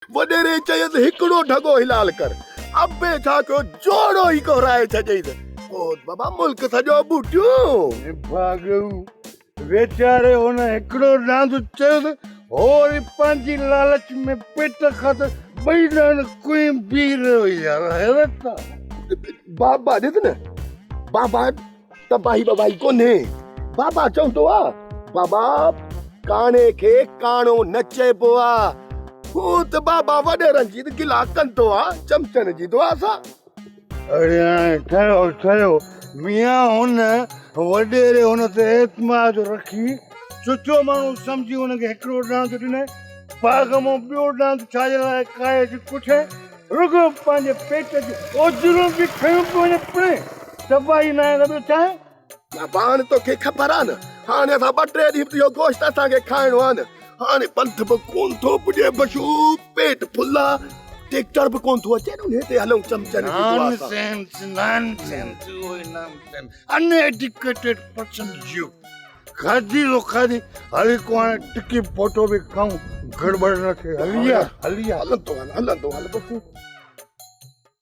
وڏيري چيس هڪڙو ڍڳو حلال ڪر. ابي ڇا ڪيو جوڙو ئي ڪهرائي ڇڏيس. پوء بابا ملڪ سڄو ٻوٽيو. نڀاڳئو ويچاري هن هڪڙو ڏاند چيس هو وري پنهنجي لالچ ۾ پيٽ خاطر ٻئي ڏاند ڪوئي بيهي رهيو يار حيرت آ. بابا ڏس نه بابا تباهي بباهي ڪونهي. بابا چوندو آ، بابا ڪاڻي کي ڪاڻو نه چئبو آ. هو ته بابا وڏيرن جي ته گلا ڪندو آ، چمچن جي دعا سان. اڙي هاڻي ٺهيو ٺهيو ميان هن وڏيري هن تي اعتماد رکي سٺو ماڻهو سمجهي هن کي هڪڙو ڏاند ڏنائين. باغ مان ٻيو ڏاند ڇا جي لاء ڪاهي اچي ڪٺئين. رڳو پنهنجي پيٽ جون اوجهرون به کنيون پيو وڃي پڻهين تباهي ناهي ته ٻيو ڇا آهي؟ بابا هاڻي توکي خبر آ نه هاڻي اسان ٻه ٽي ڏينهن به اهو گوشت اسان کي کائڻو آ نه هاڻي پنڌ به ڪون ٿو پڄي بشو پيٽ ڦل آ ٽيڪٽر به ڪون ٿو اچي نه انهي تي هلون چمچن جي دعا سان. نانسينس نانسينس اهو ئي نانسينس ان ايجوڪيٽيڊ پرسن يو. کاڌي سو کاڌي هلي ڪو هاڻي ٽڪي ڦوٽو به کائون گڙٻڙ نه ٿئي هلي آ هلي آ هلندو هل هلندو هل بس.